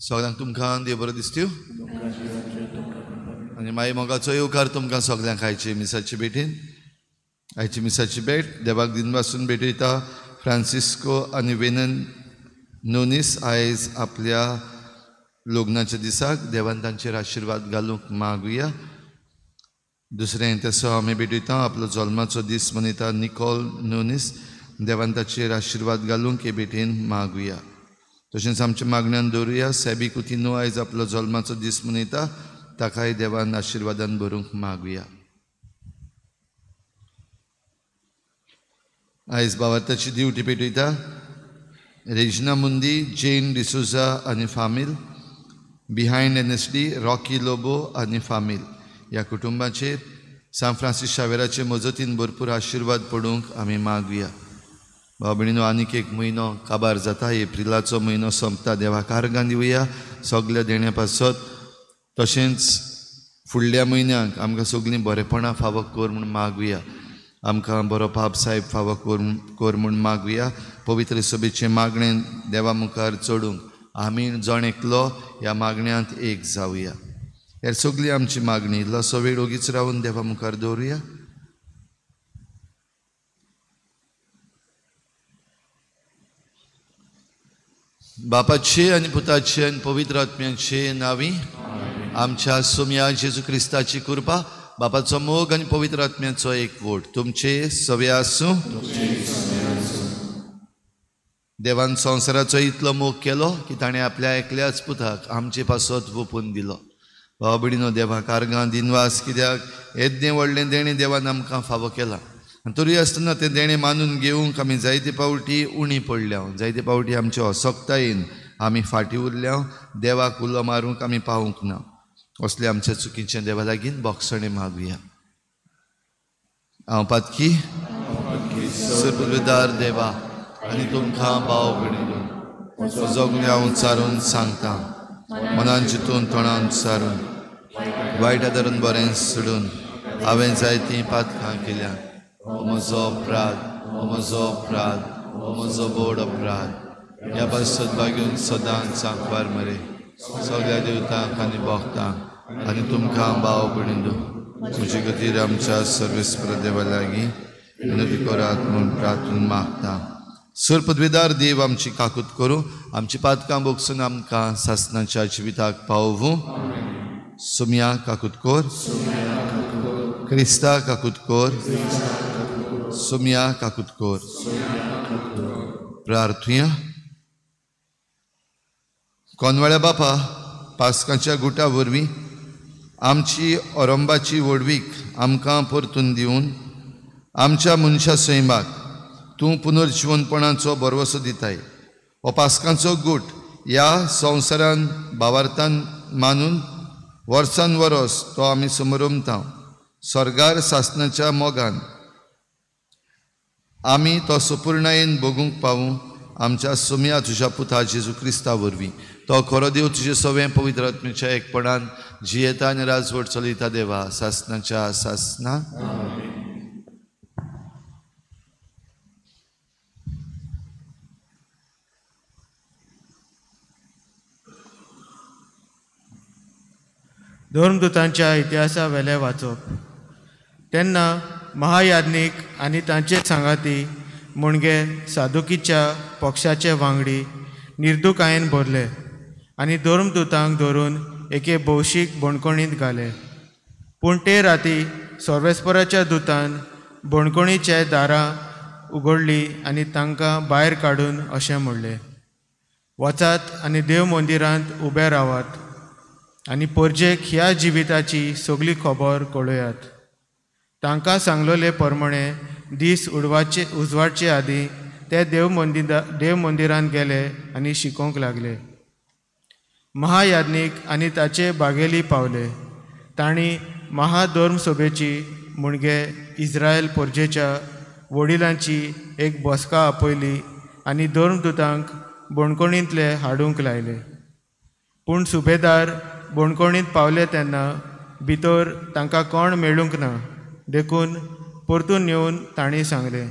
सगळ्यांक तुमकां देव बरो दिसत्यो आनी मागीर मोगाचो येवकार तुमकां सगळ्यांक आयची मिसाची भेटीन. आयची मिसाची भेट देवाक दिनवासून भेटयता फ्रांसिस्को आनी वेनन नोनीस आयज आपल्या लग्नाच्या दिसाक देवान तांचेर आशिर्वाद घालूंक मागुया. दुसरें तसो आमी भेटयता आपलो जल्माचो दीस मनयता निकोल नोनीस, देवान ताचेर आशिर्वाद घालूंक हे भेटेन मागुया. तशेंच आमच्या मागण्यान दवरुया सॅबी कुतिनो आयज आपलो जल्माचो दीस मनयता, ताकाय देवान आशिर्वादान भरूंक मागुया. आयज बाबाताची दिवटी पेटयता रेजिना मुंदी, जेन डिसोजा आनी फामील, बिहायंड एनएसडी रॉकी लोबो आनी फामील ह्या कुटुंबाचेर सांत फ्रांसीस शावेराचे मजतीन भरपूर आशिर्वाद पडूंक आमी मागुया. भाव भयणीनो, आनीक एक म्हयनो काबार जाता, एप्रिलाचो म्हयनो सोंपता. देवाक आर्गां दिवया सगल्या देण्या पासत. तशेंच फुडल्या म्हयन्याक आमकां सगळीं बरेपणां फावो कर म्हूण मागुया. आमकां बरो पाप साहेब फावो कर म्हूण मागुया. पवित्र सभेचें मागणें देवा मुखार चडूंक आमी जण एकलो ह्या मागण्यांत एक जावया. हेर सगळी आमची मागणी इल्लोसो वेळ ओगीच रावन देवा मुखार दवरुया. बापाचे आनी पुताचे आनी पवित्र आत्म्याचे नांवी आमच्या सोम्या जेजू क्रिस्ताची कृपा, बापाचो मोग आनी पवित्र आत्म्याचो एकवट तुमचे सवे आसूं. देवान संवसाराचो इतलो मोग केलो की ताणें आपल्या एकल्याच पुताक आमचे पासत वोपून दिलो. भाव भयणीनो, देवाक आर्गां दिनवास कित्याक येद्दें व्हडलें देणें देवान आमकां फावो केलां. आनी तरी आसतना तें देणें मानून घेवंक आमी जायते पावटी उणी पडल्या, जायते पावटी आमचे असक्तायेन आमी फाटीं उरल्या, देवाक उलो मारूंक आमी पावूंक ना. असले आमच्या चुकीचें देवा लागीं बोगसणें मागुया. हांव पातकी सर्वदार देवा आनी तुमकां भाव भयणीनो सगळें हांव उच्चारून सांगता, मनान चिंतून तोंडान उच्चारून वायट आदारून बरें सोडून हांवें जायतीं पातकां केल्या. हो म्हजो अपराध, हो म्हजो अपराध, हो म्हजो व्हड अपराध. ह्या पासत बागेवन सदांच सांकवार मरे सगळ्या देवतांक आनी भक्तांक आनी तुमकां भाव भयणीनो म्हजे खातीर आमच्या सर्वेस्पर देवा लागीं विनंती करात म्हूण प्रार्थना मागता. सर पदवेदार देव आमची काकूत करूं, आमची पातकां भोगसून आमकां सासणाच्या जिविताक पावोवूं. सुम्या काकूत कोर, क्रिस्ता काकूत कोर, सुम्या काकूत कोर. प्रार्थुया. कोनवाळ्या बापा, पासकांच्या गुटा वरवीं आमची ओरंबाची व्हडवीक आमकां परतून दिवन आमच्या मनशा सैमाक तूं पुनर्जिवनपणाचो भरवसो दिताय. हो पासकांचो गूट ह्या संवसारान भावार्थान मानून वर्सान वरस तो आमी समरमता. स्वर्गार सासणाच्या मोगान आमी तो सुपूर्णायेन भोगूंक पावूं आमच्या सोम्या तुज्या पुता जेजू क्रिस्ता वरवीं. तो खरो देव तुजे सवें पवित्र आत्म्याच्या एकपणान जियेता आनी राजवट चलयता देवा सासणाच्या सासना. धर्मदूतांच्या इतिहासा वेलें वाचप. तेन्ना महायाज्ञीक आनी तांचे सांगाती म्हणजे सादुकीच्या पक्षाचे वांगडी निर्दुकायेन भरले आनी धर्मदूतांक धरून एके भौशीक बणकोणींत घाले. पूण ते राती सर्वेस्पराच्या दुतान बणकोणीचे दारां उगडली आनी तांकां भायर काडून अशें म्हणलें, वचात आनी देव मंदिरांत उबे रावात आनी परजेक ह्या जिविताची सगली खबर कळयात. तांकां सांगलोले प्रमाणे दीस उजवाडचे आदीं ते देव मंदिरांत गेले आनी शिकोवंक लागले. महायाज्ञीक आनी ताचे बागेली पावले. तांणी महाधर्म सभेची म्हणजे इस्रायल परजेच्या वडिलांची एक बसका आपयली आनी धर्मदूतांक बणकोणींतले हाडूंक लायले. पूण सुबेदार बणकोणींत पावले तेन्ना भितर तांकां कोण मेळूंक ना, देखून परतून येवन तांणी सांगलें,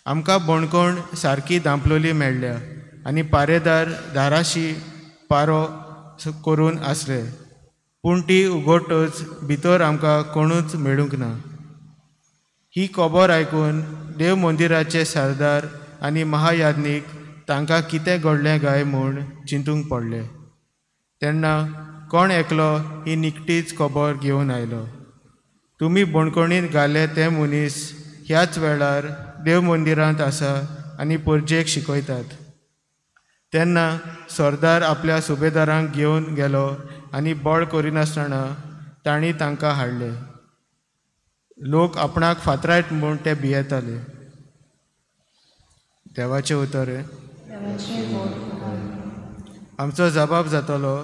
आमकां बणकोण सारकी धांपलोली मेळ्ळ्या आनी पारेदार दाराशी पारो करून आसले, पूण ती उगडटच भितर आमकां कोणूच मेळूंक ना. ही खबर आयकून देव मंदिराचे सरदार आनी महायाज्ञीक तांकां कितें घडलें काय म्हूण चिंतूंक पडले. तेन्ना कोण एकलो ही निकटीच खबर घेवन आयलो, तुमी बणकोणींत घाले ते मनीस ह्याच वेळार देव मंदिरांत आसा आनी परजेक शिकयतात. तेन्ना सरदार आपल्या सुबेदारांक घेवन गेलो आनी बळ करिनासतना तांणी तांकां हाडले. लोक आपणाक फातरायत म्हूण ते भियेताले. देवाचें उतर. आमचो जबाब जातलो.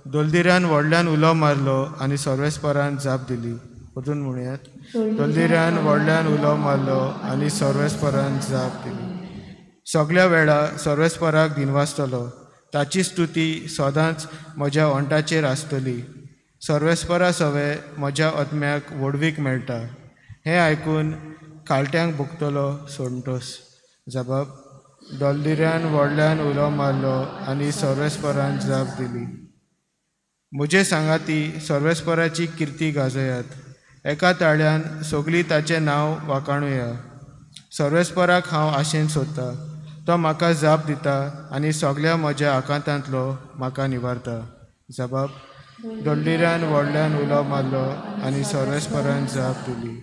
दोलदिऱ्यान व्हडल्यान उलो मारलो आनी सर्वेस्परान जाप दिली. परतून म्हणयात, दोलदिऱ्यान व्हडल्यान उलो मारलो आनी सर्वेस्परान जाप दिली. सगल्या वेळा सर्वेस्पराक दिनवासतलो, ताची स्तुती सदांच म्हज्या ओंठाचेर आसतली. सर्वेस्परा सवे म्हज्या आत्म्याक व्हडवीक मेळटा. हें आयकून खालट्यांक भोगतलो संतोस. जबाब, दोलदिऱ्यान व्हडल्यान उलो मारलो आनी सर्वेस्परान जाप दिली. म्हजे सांगाती सर्वेस्पराची किर्ती गाजयात, एका ताळ्यान सगलीं ताचें नांव वाखाणुया. सर्वेस्पराक हांव आशेन सोदतां, तो म्हाका जाप दिता आनी सगल्या म्हज्या आकांतांतलो म्हाका निवारता. जबाब, दोलदिऱ्यान व्हडल्यान उलो मारलो आनी सर्वेस्परान जाप दिली.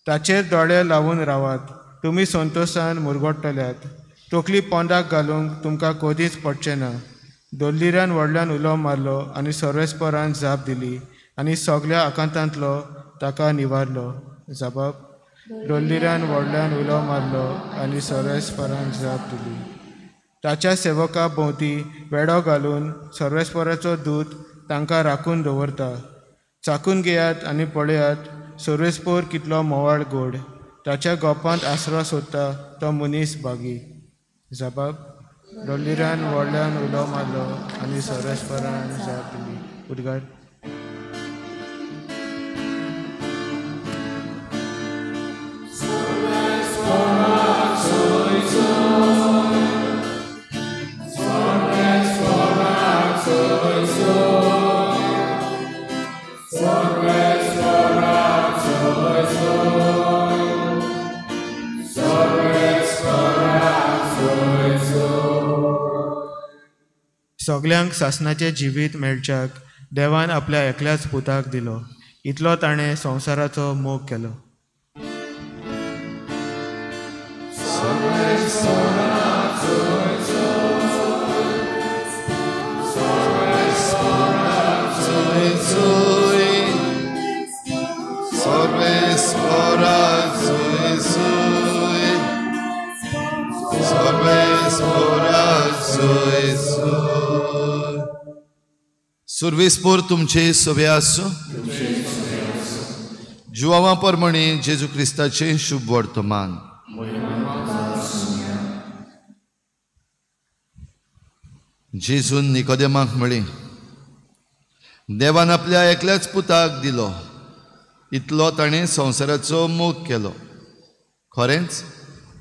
ताचेर दोळे लावन रावात, तुमी संतोशान मुरगडटल्यात. तकली पोंदाक घालूंक तुमकां कदींच पडचें ना. दोलदिऱ्यान व्हडल्यान उलो मारलो आनी सर्वेस्परान जाप दिली आनी सगल्या आकांतांतलो ताका निवारलो. जबाब, दोलदिऱ्यान व्हडल्यान उलो मारलो आनी सर्वेस्परान जाप दिली. ताच्या सेवका भोंवती वेडो घालून सर्वेस्पराचो दूत तांकां राखून दवरता. चाखून घेयात आनी पळयात सर्वेस्पर कितलो मोवाळ गोड. ताच्या गोपांत आसरो सोदता तो मनीस भागी. जबाब, दोलदिऱ्यान व्हडल्यान उलो मारलो आनी सर्वेस्परान जाप दिली. उद्गार. सगल्यांक सासणाचें जिवीत मेळच्याक देवान आपल्या एकल्याच पुताक दिलो, इतलो ताणें संवसाराचो मोग केलो. सुर्वेस्पोर तुमचे सवे आसूं. जुवावा परमणे जेजू क्रिस्ताचें शुभ वर्तमान. जेजून निकोदेमाक म्हळें, देवान आपल्या एकल्याच पुताक दिलो, इतलो ताणें संवसाराचो मोग केलो. खरेंच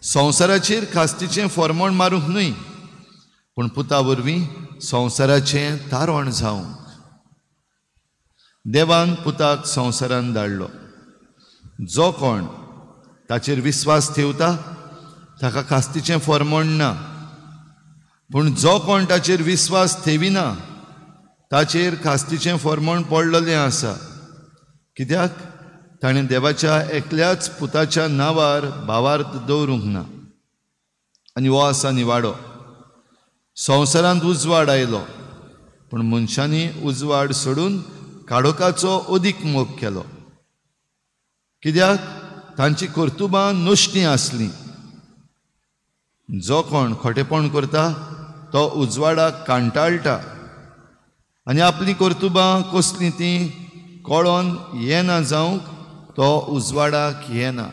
संवसाराचेर खास्तीचें फॉर्मोण मारूंक न्हय, पूण पुता वरवीं संवसाराचें तारण जावंक देवान पुताक संवसारान धाडलो. जो कोण ताचेर विस्वास ठेवता ताका खास्तीचें फॉर्मण ना, पूण जो कोण ताचेर विस्वास ठेविना ताचेर खास्तीचें फॉर्मण पडलेलें आसा. कित्याक ताणें देवाच्या एकल्याच पुताच्या नांवार भावार्थ दवरूंक ना. आनी हो आसा निवाडो. संवसारांत उजवाड आयलो, पूण मनशांनी उजवाड सोडून काळोखाचो अदीक मोग केलो. कित्याक तांची कर्तुबां नश्टीं आसलीं. जो कोण खोटेपण करता तो उजवाडाक कांटाळटा आनी आपलीं कर्तुबां कसलीं तीं कळोन येना जावंक तो उजवाडाक येना.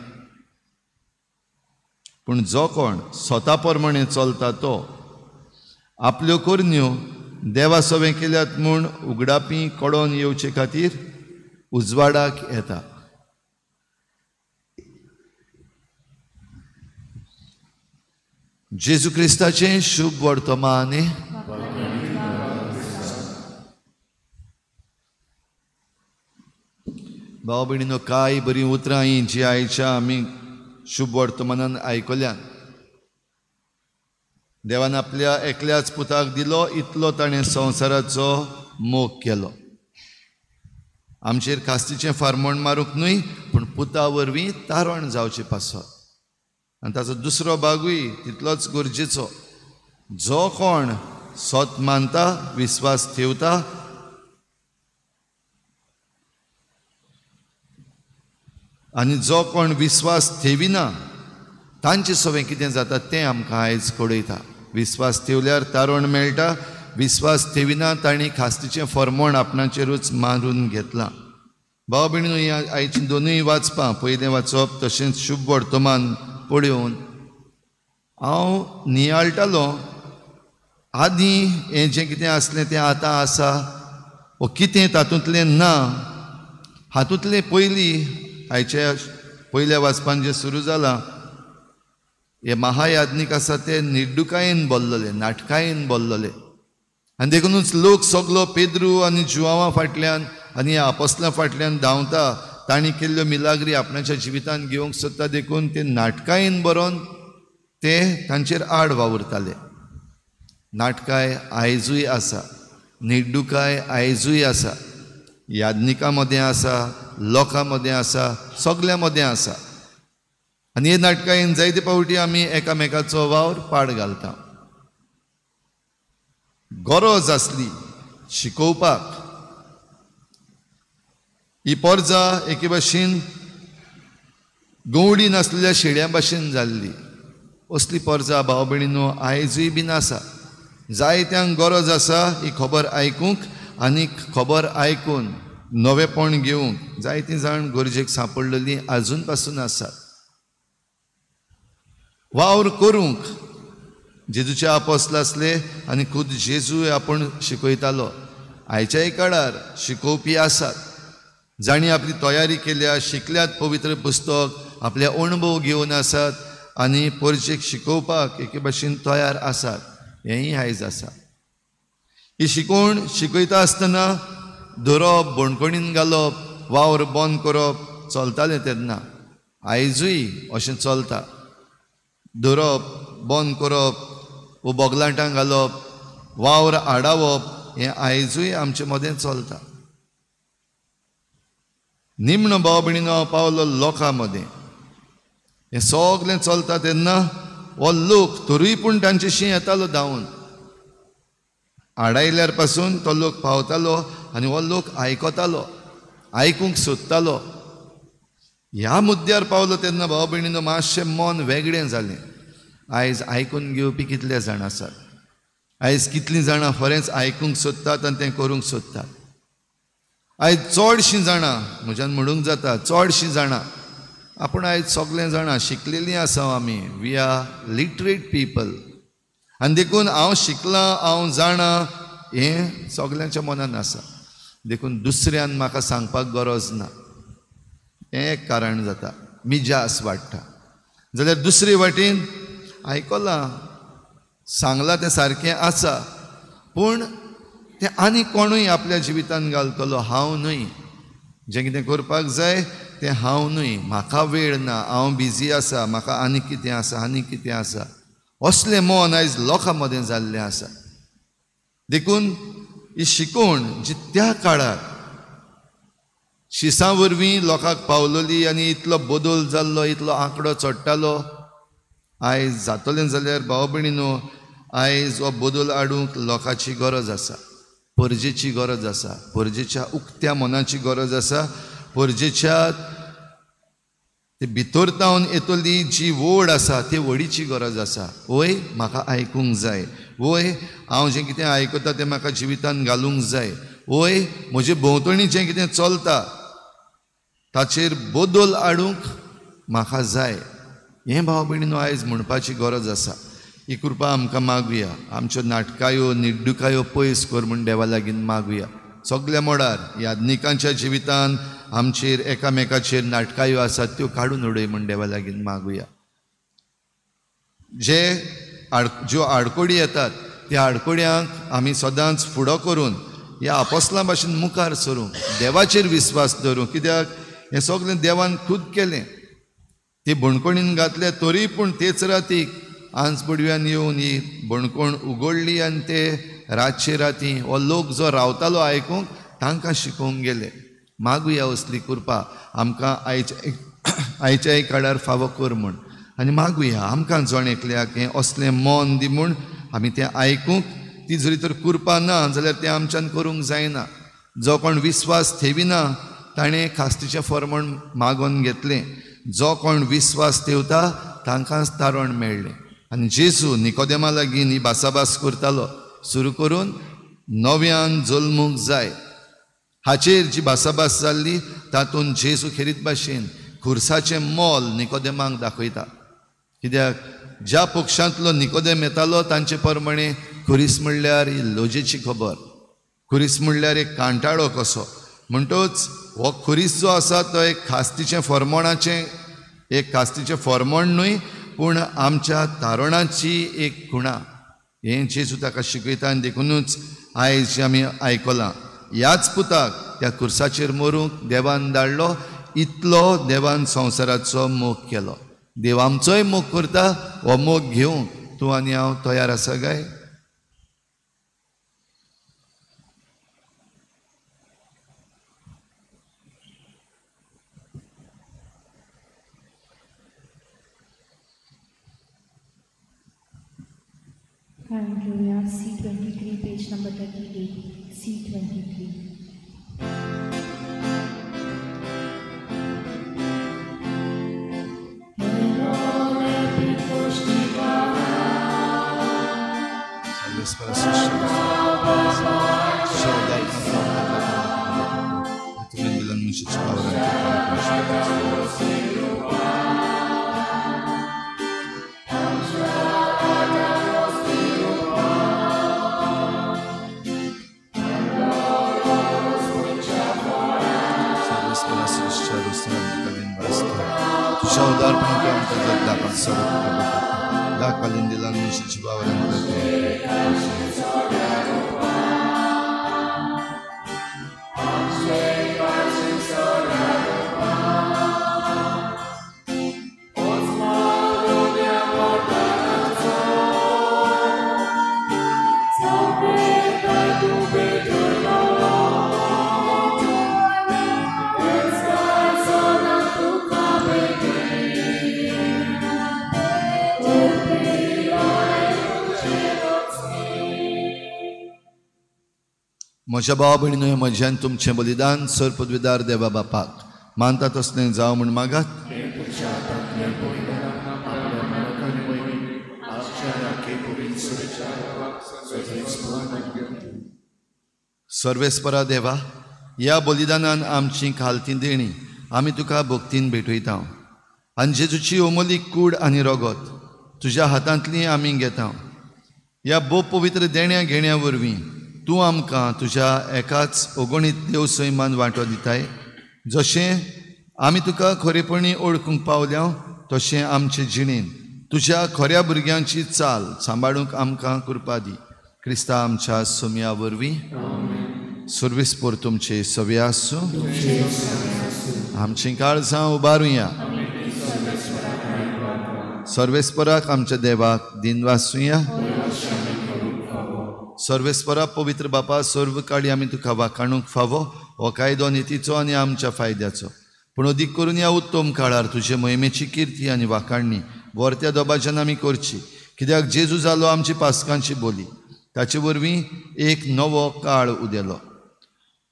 पूण जो कोण स्वता प्रमाणे चलता तो आपल्यो करण्यो देवा सवें केल्यात म्हूण उगडापी कळोन येवचे खातीर उजवाडाक येता. जेजू क्रिस्ताचें शुभ वर्तमान. भाव भयणीनो, कांय बरीं उतरां हीं जी आयच्या आमी शुभ वर्तमानान आयकल्यान. देवान आपल्या एकल्याच पुताक दिलो इतलो ताणें संवसाराचो मोग केलो. आमचेर खास्तीचें फारमण मारूंक न्हय, पूण पुता वरवीं तारण जावचें पासत. आनी ताचो दुसरो भागूय तितलोच गरजेचो. जो कोण सत मानता, विस्वास ठेवता आनी जो कोण विस्वास ठेविना तांचे सवें कितें जाता तें आमकां आयज कळयता. विस्वास ठेवल्यार तारण मेळटा, विस्वास ठेविना तांणी खास्तीचें फॉर्मण आपणाचेरूच मारून घेतलां. भाव भयणीनो, हीं आयचीं दोनूय वाचपां, पयलें वाचप तशेंच शुभ वर्तमान पळोवन हांव नियाळटालो. आदीं हें जें कितें आसलें तें आतां आसा वो कितें तातूंतलें ना. हातूंतलें पयलीं आयच्या पयल्या वाचपान जें सुरू जालां, हे महायाज्ञीक आसा ते निर्डुकायेन बोल्लले, नाटकायेन बोल्लले. आनी देखुनूच लोक सगलो पेद्रू आनी जुआंवा फाटल्यान आनी आपोसला फाटल्यान धांवता. तांणी केल्ल्यो मिलाग्री आपणाच्या जिवितान घेवंक सोदता, देखून ते नाटकायेन बरोवन ते तांचेर आड वावुरताले. नाटकाय आयजूय आसा, निर्डुकाय आयजूय आसा, याज्ञिकां मदें आसा, लोकां मदें आसा, सगल्यां मदें आसा. आनी हे नाटकायेन जायते फावटी आमी एकामेकाचो वावर पाड घालता. गरज आसली शिकोवपाक. ही पोरजा एके भाशेन गवडी नासलेल्या शेड्यां भाशेन जाल्ली. असली पोरजा भाव भयणीनो आयजूय बीन आसा. जायत्यांक गरज आसा ही खबर आयकूंक आनी खबर आयकून नवेपण घेवंक. जायतीं जाण गरजेक सांपडलेलीं आजून पासून आसात. वावर करूंक जेजूचे आपोस्ल आसले आनी खूद जेजूय आपूण शिकयतालो. आयच्याय काळार शिकोवपी आसात जांणी आपली तयारी केल्या, शिकल्यात पवित्र पुस्तक, आपले अणभव घेवन आसात आनी परजेक शिकोवपाक एके भाशेन तयार आसात. हेंय आयज आसा. ही शिकवण शिकयता आसतना धरप, बणकणीन घालप, वावर बंद करप चलतालें तेन्ना. आयजूय अशें चलता. धरप, बंद करप, वो बोगलाटां घालप, वावर आडावप हें आयजूय आमचे मदें चलता. निमणो भाव भयणीनो हांव पावलो लोकां मदें. हें सगलें चलता तेन्ना हो लोक तरूय पूण तांचेशी येतालो धांवून. आडायल्यार पासून तो लोक पावतालो आनी हो लोक आयकतालो, आयकूंक सोदतालो. ह्या मुद्द्यार पावलो तेन्ना भाव भयणीनो मातशें मन वेगळें जालें. आयज आयकून घेवपी कितले जाण आसात? आयज कितलीं जाणां खरेंच आयकूंक सोदतात आनी तें करूंक सोदतात? आयज चडशीं जाणां, म्हज्यान म्हणूंक जाता चडशीं जाणां, आपूण आयज सगळें जाणां, शिकलेलीं आसा आमी, we are literate people. आनी देखून हांव शिकलां, हांव जाणां हें सगल्यांच्या मनान आसा. देखून दुसऱ्यान म्हाका सांगपाक गरज ना. हें एक कारण जाता, मिजास वाडटा. जाल्यार दुसरे वाटेन आयकलां, सांगलां तें सारकें आसा, पूण तें आनी कोणूय आपल्या जिवितान घालतलो, हांव न्हय. जें कितें करपाक जाय तें हांव न्हय, म्हाका वेळ ना, हांव बिजी आसा, म्हाका आनी कितें आसा आनी कितें आसा. असलें मन आयज लोकां मदें जाल्लें आसा. देखून ही शिकवण जी त्या काळार शिसां वरवीं लोकांक पावलोली आनी इतलो बदल जाल्लो, इतलो आंकडो चडटालो, आयज जातलें जाल्यार भाव भयणीनो आयज हो बदल हाडूंक लोकांची गरज आसा, परजेची गरज आसा, परजेच्या उक्त्या मनाची गरज आसा, परजेच्या ते भितर तावन येतली जी वड आसा ते वडीची गरज आसा. वय म्हाका आयकूंक जाय, वय हांव जें कितें आयकता तें म्हाका जिवितान घालूंक जाय, वय म्हजे भोंवतणी जें कितें चलता ताचेर बदल हाडूंक म्हाका जाय. हें भाव भयणीनो आयज म्हणपाची गरज आसा. ही कृपा आमकां मागुया. आमच्यो नाटकायो निड्डुकायो पयस कर म्हूण देवा लागीं मागुया. सगल्या मोडार याज्ञिकांच्या जिवितान आमचेर एकामेकाचेर नाटकायो आसात त्यो काडून उडय म्हूण देवा लागीं मागुया. जे ज्यो आडकोडी येतात त्या आडकोड्यांक आमी सदांच फुडो करून ह्या आपोसलां भाशेन मुखार सरूंक, देवाचेर विस्वास दवरूंक. कित्याक हें सगळें देवान खूद केलें. ती बणकोणीन घातले तरी पूण तेच रातीक आंज बुडव्यान येवन ही बणकोण उगडली आनी ते रातचे राती हो लोक जो रावतालो आयकूंक तांकां शिकोवंक गेले. मागुया असली कृपा आमकां आयच्याय काळार फावो कर म्हूण. आनी मागुया आमकां जण एकल्याक हें असलें मन दी म्हूण आमी तें आयकूंक. ती जरी तर कृपा ना जाल्यार तें आमच्यान करूंक जायना. जो कोण विस्वास ठेविना ताणें खास्तीचें फर्मण मागोवन घेतलें, जो कोण विस्वास ठेवता तांकांच तारण मेळ्ळें. आनी जेजू निकोदेमा लागीं ही भासाभास करतालो सुरू करून नव्यान जल्मूंक जाय हाचेर जी भासाभास जाल्ली तातूंत जेजू खेरीत भाशेन खुर्साचें मोल निकोदेमाक दाखयता. कित्याक ज्या पक्षांतलो निकोदेम येतालो तांचे प्रमाणे खुरीस म्हणल्यार ही लजेची खबर, खुरीस म्हणल्यार एक कांटाळो कसो. म्हणटच हो खुरीस जो आसा तो एक खास्तीचें फॉर्मोणाचें, एक खास्तीचें फॉर्मोण न्हय पूण आमच्या तारणाची एक खुणा. हें जेजू ताका शिकयता. आनी देखुनूच आयज आमी आयकलां ह्याच पुताक त्या खुर्साचेर मरूंक देवान धाडलो. इतलो देवान संवसाराचो मोग केलो. देव आमचोय मोग करता. हो मोग घेवंक तूं आनी हांव तयार आसा काय? Hallelujah. C23, page number 38. C23. म्हज्या भाव भयणीनो, म्हज्यान तुमचें बलिदान सर पदवीदार देवा बापाक मानता तसलें जावं म्हूण मागात. सर्वेस्परा देवा, ह्या बलिदानान आमची खालती देणी आमी तुका भक्तीन भेटयता आनी जेजूची अमोलीक कूड आनी रगत तुज्या हातांतली आमी घेता. ह्या भोव पवित्र देण्या घेण्या वरवीं तूं आमकां तुज्या एकाच अगणीत देव सैमान वांटो दिताय. जशें आमी तुका खरेपणी ओळखूंक पावल्या तशें आमचे जिणेन तुज्या खऱ्या भुरग्यांची चाल सांबाळूंक आमकां कृपा दी. क्रिस्ता आमच्या सोम्या वरवीं. सर्वीस पोर तुमचे सवे आसूं. आमचीं काळजां उबारुया. सर्वेस्पराक आमच्या देवाक दिनवासुया. सर्वेस्परा पवित्र बापा, सर्व काळी आमी तुका वाखाणूंक फावो हो कायदो नितीचो आनी आमच्या फायद्याचो. पूण अदीक करून ह्या उत्तम काळार तुजे मोहिमेची किर्ती आनी वाखाणणी वर्त्या दोबाच्यान आमी करची, कित्याक जेजू जालो आमची पास्कांची बोली. ताचे वरवीं एक नवो काळ उदेलो.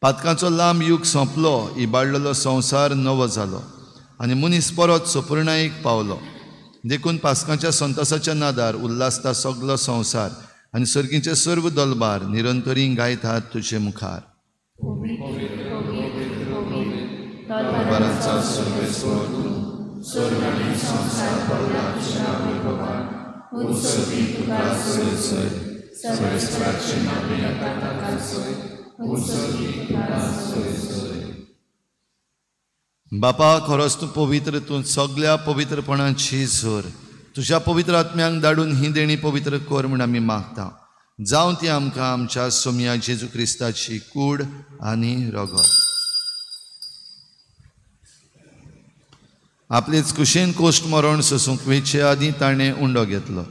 पातकांचो लांब युग सोंपलो, इबाडलेलो संवसार नवो जालो आनी मनीस परत सपुर्णायेक पावलो. देखून पास्कांच्या संतोसाच्या नादार उल्हासता सगलो संवसार आनी सर्गीचे सर्व दलबार निरंतरी गायतात तुजे मुखार. बापा, खरोच तूं पवित्र, तूं सगल्या पवित्रपणाची जोर. तुज्या पवित्र आत्म्यांक धाडून ही देणी पवित्र कर म्हूण आमी मागता. जावं ती आमकां आमच्या सोमया जेजू क्रिस्ताची कूड आनी रगत. आपलेच कुशेन कोश्ट मरण सोसूंक वेचे आदीं ताणें उंडो घेतलो.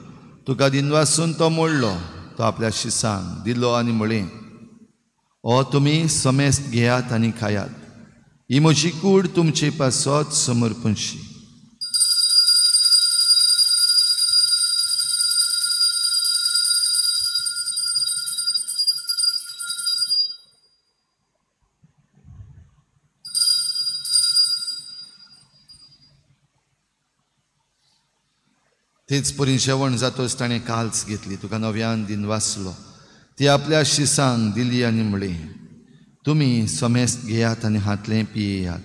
तुका दिनवासून तो मोडलो, तो आपल्या शिसांक दिलो आनी म्हळें, ओ तुमी समेस्त घेयात आनी खायात, ही म्हजी कूड तुमचे पासत समर्पणशी. तेच परी जेवण जातच ताणें काल्स घेतली, तुका नव्यान दिनवासलो, ती आपल्या शिसांक दिली आनी म्हळें, तुमी समेस्त घेयात आनी हातलें पियेयात,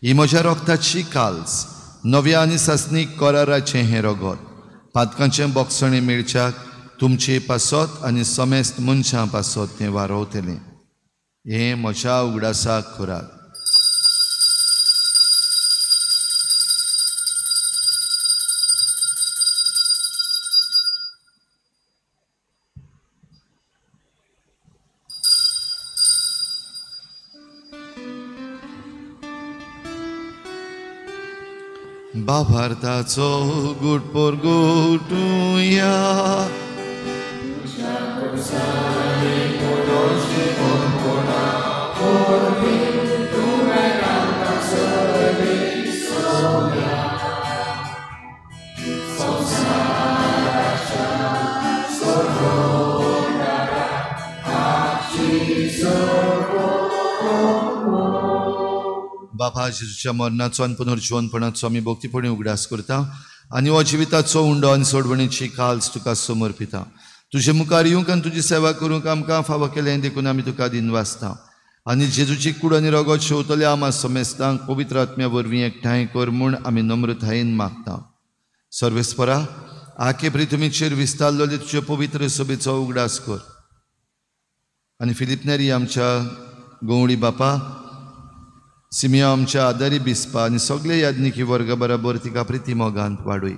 ही म्हज्या रोगताची काल्स, नव्या आनी सासणीक कराराचें हें रगत. पातकांचें बोगसणें मेळच्याक तुमचे पासत आनी समेस्त मनशां पासत तें वारोवतलें. हें म्हज्या उगडासाक करात. बाभारताचो गुट पोरगुटुया. बाबा, जेजूच्या मरणाचो आनी पुनर्जिवनपणाचो आमी भक्तीपणी उगडास करता आनी हो जिविताचो उंडो आनी सोडवणेची काल्स तुका समर्पिता. तुजे मुखार येवंक आनी तुजी सेवा करूंक आमकां फावो केलें देखून आमी तुका दिनवासता. आनी जेजूची कूड आनी रगत शेवतल्या आमा समेस्तांक पवित्र आत्म्या वरवीं एकठांय कर म्हूण आमी नम्रतायेन मागता. सर्वेस्परा, आखे पृथ्वीचेर विस्तारलेले तुजे पवित्र सभेचो उगडास कर आनी फिलीप नेरी आमच्या गवळी बापा, सिमिया आमच्या आदारी बिस्पा आनी सगळे याज्ञिकी वर्गा बराबर तिका प्रिती मोगांत वाडय.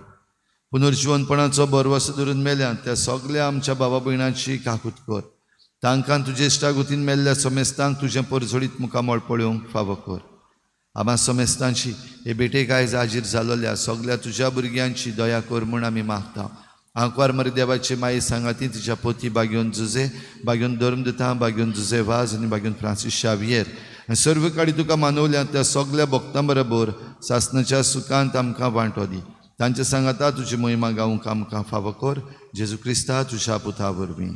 पुनर्जिवनपणाचो भरवसो धरून मेल्यात त्या सगळ्या आमच्या बाबा भयणांची काकूत कर. तांकां तुजे इश्टागुतीन मेल्ल्या समेस्तांक तुजें परजळीत मुखामळ पळोवंक फावो कर. आमा समेस्तांची हे भेटेक आयज हाजीर जालोल्या सगळ्या तुज्या भुरग्यांची दया कर म्हूण आमी मागता. आंकवार मरे देवाची माई सांगाती तिच्या पोती बागेवन जुजे, बागेवन धर्मदुता, बागेवन जुजे वाज आनी बागेवन फ्रांसीस शावियर आनी सर्व काळी तुका मानवल्या त्या सगळ्या भक्तां बरोबर सासणाच्या सुखांत आमकां वांटो दी. तांचे सांगाता तुजी मोहिमा गावंक आमकां फावो कर. जेजू क्रिस्ता तुज्या पुता वरवीं.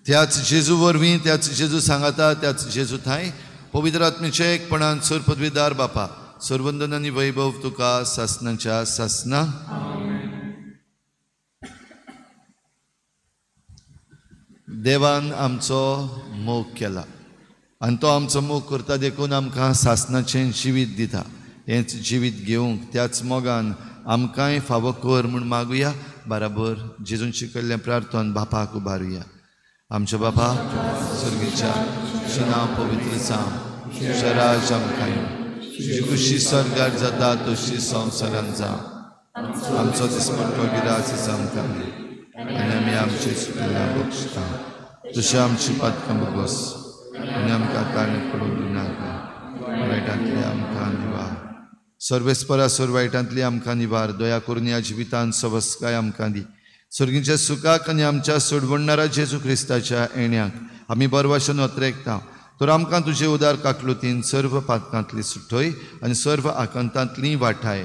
त्याच जेजू वरवीं, त्याच जेजू सांगाता, त्याच जेजू थांय पवित्र आत्मेच्या एकपणान सर पदवीदार बापा, सर्वंदन आनी वैभव तुका सासणाच्या सासना. देवान आमचो मोग केला आनी तो आमचो मोग करता देखून आमकां सासणाचें जिवीत दिता. हेंच जिवीत घेवंक त्याच मोगान आमकांय फावो कर म्हूण मागुया. बराबर जेजून शिकयल्लें प्रार्थन बापाक उबारुया. आमच्या बापा सर्गीच्या, तुजें नांव पवित्र जावं, तुजें राज आमकां येवं, तुजी खुशी स्वर्गार जाता तशी संवसारांत जावं. आमचो दिसपट्टो गिरास आमकां दी आनी आमी आमचे चुकल्या बक्षता, तशें आमची पातकां भोगोस आनी आमकां ताणें पडूंक दिनाका, वायटांतली आमकां निवार. सर्वेस्परा सोर वायटांतली आमकां निवार. दया करून ह्या जिवितांत सवस्काय आमकां दी. सर्गीच्या सुखाक आनी आमच्या सोडवणणारा जेजू क्रिस्ताच्या येण्याक आमी बरवाशन अत्रेकता. तर आमकां तुजे उदार काकलुतीन सर्व पातकांतली सुटय आनी सर्व आकांतांतली वाठाय.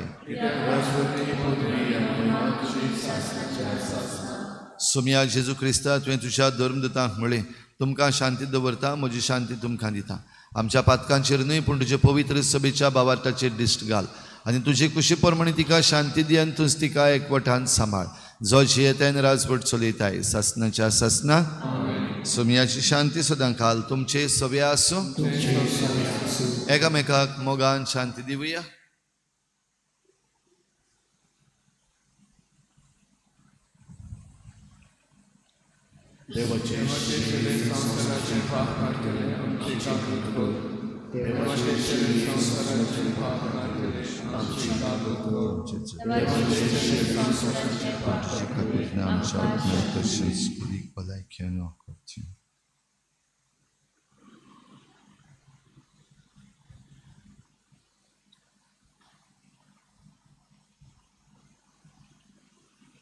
सोमया जेजू क्रिस्ता, तुवें तुज्या धर्मदूतांक म्हळें, तुमकां शांती दवरता, म्हजी शांती तुमकां दिता. आमच्या पातकांचेर न्हय पूण तुजे पवित्र सभेच्या बावार्थाचेर दिश्ट घाल आनी तुजे कुशी प्रमाणे तिका शांती दी आनी तूंच तिका एकवटान सांबाळ, जो जियेताय आनी राजवट चलयताय सासनाच्या सासना. सोमयाची शांती सदां काल तुमचे सगळे आसूं. एकामेकाक मोगान शांती दिवया. देवाचे संवसाराचे पाप काडटले आमची काकूत कर. देवाचे संवसाराचे पाप काडटले आमची काकूत कर. देवाचे संवसाराचे पाप काडटले आमच्या तशेंच कुडीक भलायकी आनी वखद.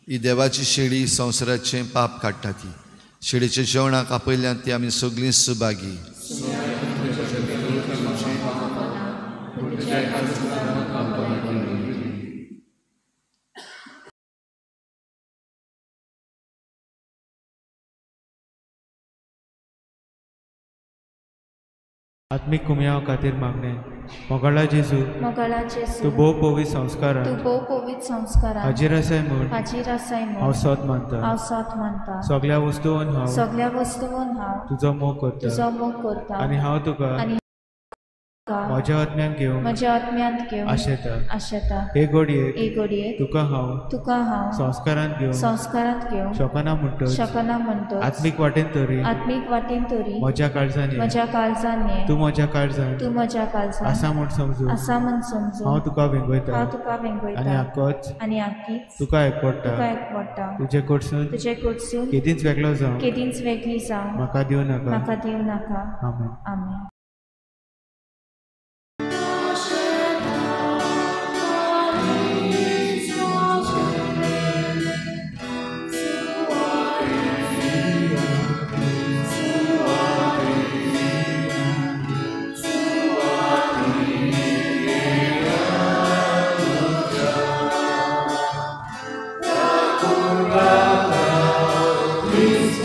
ही देवाची शेळी संवसाराचें पाप काडटा. ती शेळीच्या जेवणाक आपयल्यान ती आमी सगळीं सुभागी. आत्मीक कुमयाव खातीर मागणें. मोगाळा जेजू, मोगाळा जेजू, तूं भोव पवित्र संस्कारान, तूं भोव पवित्र संस्कारान हाजीर आसाय म्हूण, हाजीर आसाय म्हूण हांव सत मानता, हांव सत मानता. सगळ्या वस्तून हांव, सगळ्या वस्तून हांव तुजो मोग करता, तुजो मोग करता आनी हांव तुका, आनी म्हज्या आत्म्यान घेवन, म्हज्या आत्म्यांत घेवन आशेता, आशेता. हे घडयेक, हे घडयेक तुका हांव, तुका हांव संस्कारांत घेवन, संस्कारांत घेवन शकना म्हणटच, शकना म्हणटच आत्मीक वाटेन तरी, आत्मीक वाटेन तरी म्हज्या काळजान, म्हज्या काळजान ये, तूं म्हज्या काळजान, तूं म्हज्या काळजान आसा म्हूण समजून, आसा म्हूण समजून हांव तुका वेंगयता, हांव तुका वेंगयता आनी आकोच, आनी आकीच तुका एकवडटा, तुका एकवडटा. तुजे कडसून, तुजे कडसून केदींच वेगळो जावं, केदींच वेगळी जावं म्हाका दिवं नाका, म्हाका दिवं नाका. आमेन. आमेन. Please,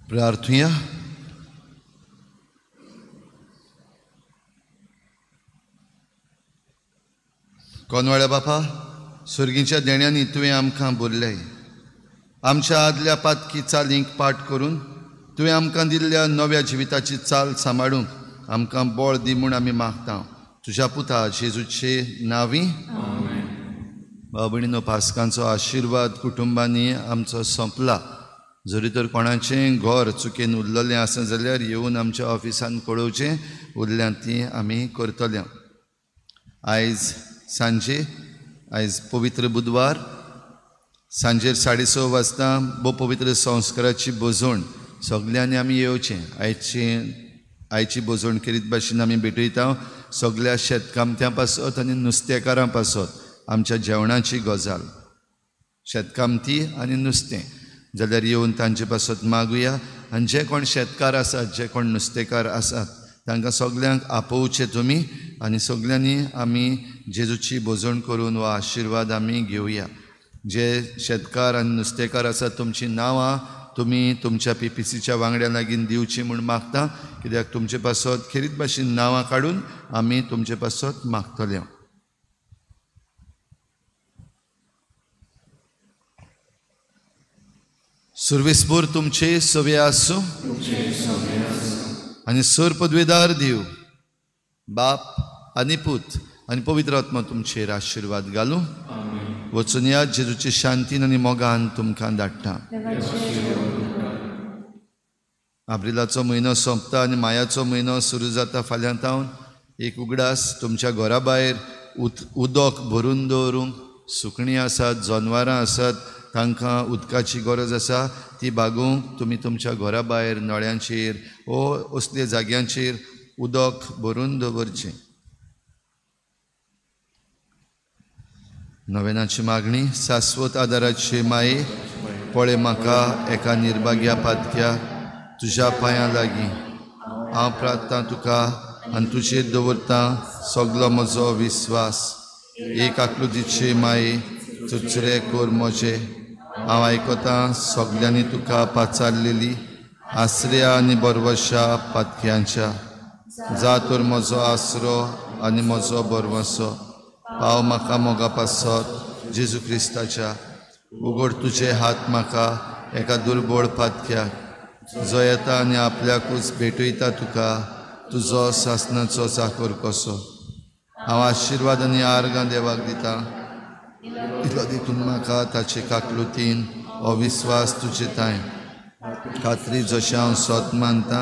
प्रार्थुया. कोनवाळ्या बापा, सुर्गीच्या देण्यांनी तुवें आमकां बोल्लें. आमच्या आदल्या पातकी चालींक पाठ करून तुवें आमकां दिल्ल्या नव्या जिविताची चाल सांबाळूंक आमकां बळ दी म्हूण आमी मागता तुज्या पुता जेजूचे नांवी. भाव भयणीनो, पास्कांचो आशिर्वाद कुटुंबांनी आमचो सोंपला. जरी तर कोणाचें घर चुकेन उरलेलें आसा जाल्यार येवन आमच्या ऑफिसान कळोवचें, उरल्यां ती आमी करतले. आयज सांजे, आयज पवित्र बुधवार, सांजेर 6:30 वाजता भोव पवित्र संस्काराची भोजवण सगल्यांनी आमी येवचें. आयची भोजवण केरीत भाशेन आमी भेटयता सगल्या शेतकामत्यां पासत आनी नुस्तेकारां पासत. आमच्या जेवणाची गजाल, शेतकामती आनी नुस्तें, जाल्यार येवन तांचे पासत मागुया. आनी जे कोण शेतकार आसात, जे कोण नुस्तेकार आसात तांकां सगल्यांक आपोवचें तुमी आनी सगल्यांनी आमी जेजूची भोजवण करून वा आशिर्वाद आमी घेवया. जे शेतकार आनी नुस्तेकार आसात तुमचीं नांवां तुमी तुमच्या पीपीसीच्या वांगड्या लागीं दिवची म्हूण मागता, कित्याक तुमचे पासत खेरीत भाशेन नांवां काडून आमी तुमचे पासत मागतले. सुर्वेसभर तुमचे सवे आसूं आनी सर पदवेदार दिव बाप आनी पूत आनी पवित्र आत्मा तुमचेर आशिर्वाद घालूं. वचून या जेजूचे शांतीन आनी मोगान तुमकां धाडटा. आब्रिलाचो म्हयनो सोंपता आनी मायाचो म्हयनो सुरू जाता. फाल्यां तावन एक उगडास, तुमच्या घरा भायर उदक भरून दवरूंक सुकणीं आसात, जनवरां आसात, तांकां उदकाची गरज आसा, ती भागोवंक तुमी तुमच्या घरा भायर नळ्यांचेर वो असल्या जाग्यांचेर उदक भरून दवरचें. नवेनाची मागणी. शाश्वत आदाराचे माये, पळय म्हाका एका निर्भाग्या पातक्या तुज्या पांयां लागीं हांव प्रार्थना तुका आनी तुजेर दवरतां सगलो म्हजो विस्वास. एक आकृतीचे माये, चुचरे कोर म्हजे, हांव आयकतां सगल्यांनी तुका पाचारलेली आसऱ्या आनी बरवशा पातक्यांच्या. जा तर म्हजो आसरो आनी म्हजो बरवसो, पाव म्हाका मोगा पासत जेजू क्रिस्ताच्या. उगड तुजे हात म्हाका एका दुर्बळ पातक्याक, जो येता आनी आपल्याकूच भेटयता तुका तुजो सासनाचो चाकर कसो. हांव आशिर्वाद आनी आर्गां देवाक दिता, इतलो देखून म्हाका ताचे काकलुतीन हो विस्वास तुजे तांय खात्री, जशें हांव स्वत मानता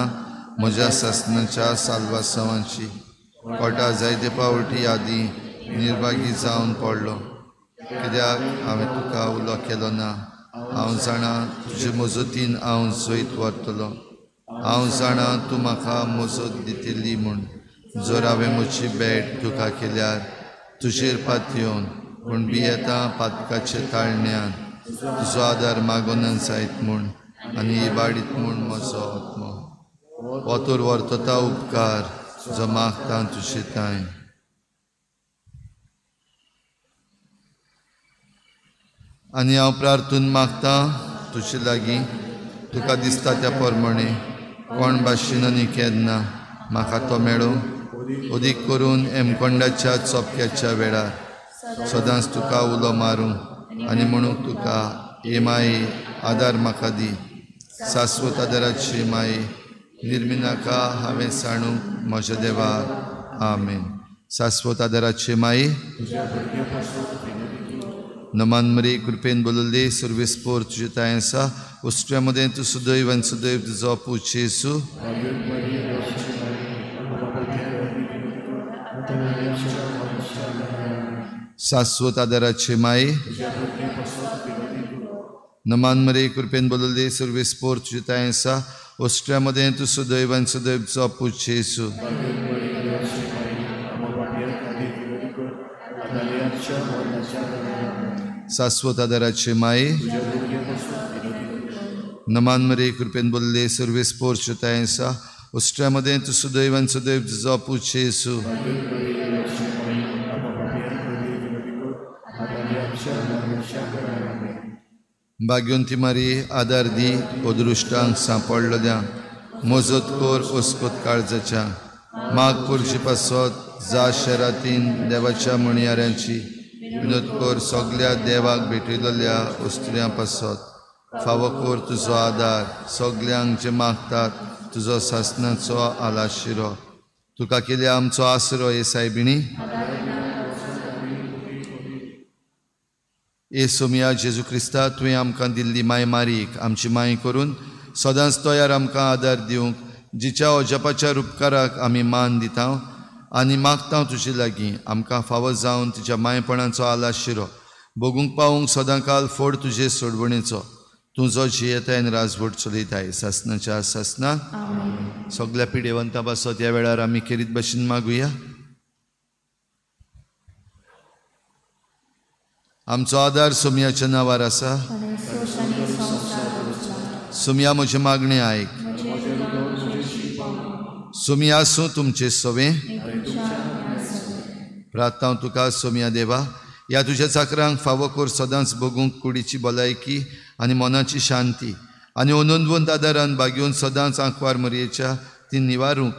म्हज्या सासनाच्या साल्वासांवाची. कोटा जायते पावटी आदी निर्भागी जावन पडलो, कित्याक हांवें तुका उलो केलो ना. हांव जाणा तुजे मजतीन हांव जैत व्हरतलो, हांव जाणा तूं म्हाका मजत दितली म्हूण. जर हांवें म्हजी भेट तुका केल्यार तुजेर पातयेवन, पूण भियेता पातकाचे ताळण्यान तुजो आदार मागोना जायत म्हूण आनी इबाडीत म्हूण म्हजो आत्मो. हो तर व्हरतता उपकार जो मागता तुजे तांय. आनी हांव प्रार्थून मागता तुजे लागीं, तुका दिसता त्या प्रमाणे कोण भाशेन आनी केन्ना म्हाका तो मेळूं, अदीक करून हेमकोंडाच्या चोपक्याच्या वेळार सदांच तुका उलो मारूं आनी म्हणूंक तुका, हे माये आदार म्हाका दी. शाश्वत आदाराची माये, निर्मिनाका हांवें सांडूंक म्हज्या देवा. आमेन. शाश्वत आदाराची माये, नमान मरे कृपेन बोलले सुर्वेस्पोर तुजे तांय आसा, उष्ट्या मदें तूं सुदैव आनी सुदैव तुजो पूत जेजू. शाश्वत आदाराचे माये, नमान मरे कृपेन बोलले सुर्वेस्पोर तुजे तांय आसा, उष्ट्या मदें तूं सुदैव आनी सुदैव तुजो पूत जेजू. शाश्वत आदाराचे माये, नमान मरे कृपेन बोलले सुर्वेस्पोर तुजे तांय आसा, उष्ट्या मदें तूं सुदैव आनी सुदैव तुजो पूत जेजू. भाग्यवंती मारी आदार दी अदृश्टांक सांपडलेल्या मजत कर ओस्कोत काळजाच्या माग करचे पासत जा शहरातीन देवाच्या म्हणयाऱ्यांची विनोद कर सगल्या देवाक भेटयलेल्या वस्तुऱ्यां पासत फावो कर तुजो आदार सगल्यांक जे मागतात तुजो सासनाचो आलाशिरो तुका केल्या आमचो आसरो हे सायबिणी. ए सोमिया जेजू क्रिस्ता तुवें आमकां दिल्ली माय मारीक आमची माय करून सदांच तयार आमकां आदार दिवंक जिच्या अजापाच्या रुपकाराक आमी मान दिता आनी मागता तुजे लागीं आमकां फावो जावन तिच्या मायपणाचो आलाशिरो भोगूंक पावूंक सदांकाल फोड तुजे सोडवणेचो तूं जो जियेताय आनी राजवट चलयताय सासनाच्या सासना. सगल्या पिडेवंता पासत ह्या वेळार आमी खेरीत भशेन मागुया. आमचो आदार सोमयाच्या नांवार आसा. सोमया म्हजें मागणें आयक. सोमया आसूं तुमचें सवें. प्रार्थना तुका सोमया देवा ह्या तुज्या चाकरांक फावो कर सदांच भोगूंक कुडीची भलायकी आनी मनाची शांती आनी अनंतवंत आदारान बागेवन सदांच आंकवार मरयेच्या ती निवारूंक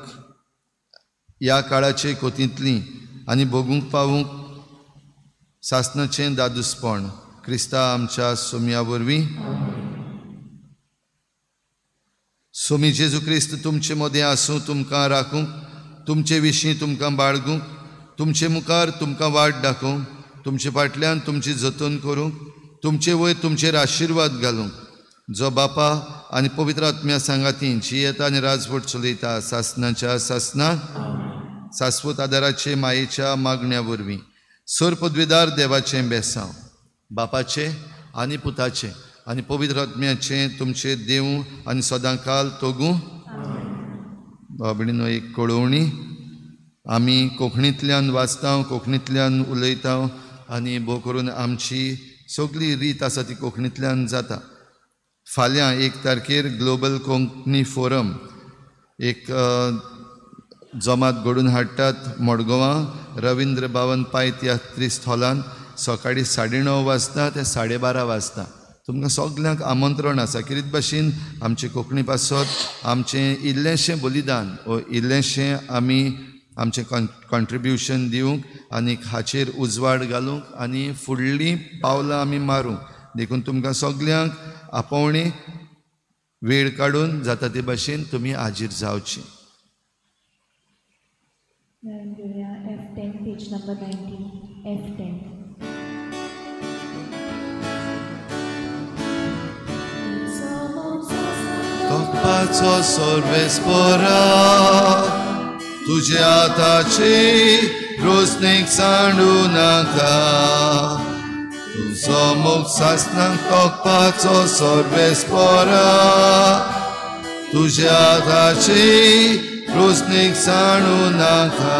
ह्या काळाचे कोतींतली आनी भोगूंक पावूंक सासनाचें दादूसपण क्रिस्ता आमच्या सोमया वरवीं. सोमी जेजू क्रिस्त तुमचे मदें आसूं तुमकां राखूंक तुमचे विशीं तुमकां बाळगूंक तुमचे मुखार तुमकां वाट दाखोवंक तुमचे फाटल्यान तुमची जतन करूंक तुमचे वयर तुमचेर आशिर्वाद घालूंक जो बापा आनी पवित्र आत्म्या सांगाती जियेता आनी राजवट चलयता सासनाच्या सासना सास्वत आदाराचे मायेच्या मागण्या वरवीं सर पदवीदार देवाचें बेसांव बापाचें आनी पुताचें आनी पवित्र आत्म्याचें तुमचें देवूं आनी सदांकाल तोगूं. बाबडीनो एक कळोवणी आमी कोंकणींतल्यान वाचता कोंकणींतल्यान उलयता आनी भोव करून आमची सगळी रीत आसा ती कोंकणींतल्यान जाता. फाल्यां 1 तारखेर ग्लोबल कोंकणी फोरम एक जमात घडून हाडटात मडगांवां रविंद्र भवन पाय तियात्रिस्त हॉलान सकाळीं 9:30 वाजता ते 12:30 वाजता. तुमकां सगल्यांक आमंत्रण आसा. कितें भाशेन आमचे कोंकणी पासत आमचें इल्लेंशें बलिदान वो इल्लेंशें आमी आमचें कॉन्ट्रिब्युशन दिवंक आनी हाचेर उजवाड घालूंक आनी फुडलीं पावलां आमी मारूंक देखून तुमकां सगल्यांक आपोवणें वेळ काडून जाता ते भाशेन तुमी हाजीर जावची. F10, page number 19, F10. तोपाचो सर्वेस्परा तुज्या हाताची रोसणेक सांडू नाका तुजो मोग सासनाक तोपाचो सर्वेस्परा तुज्या हाताची रोसणेक सांडू नाका.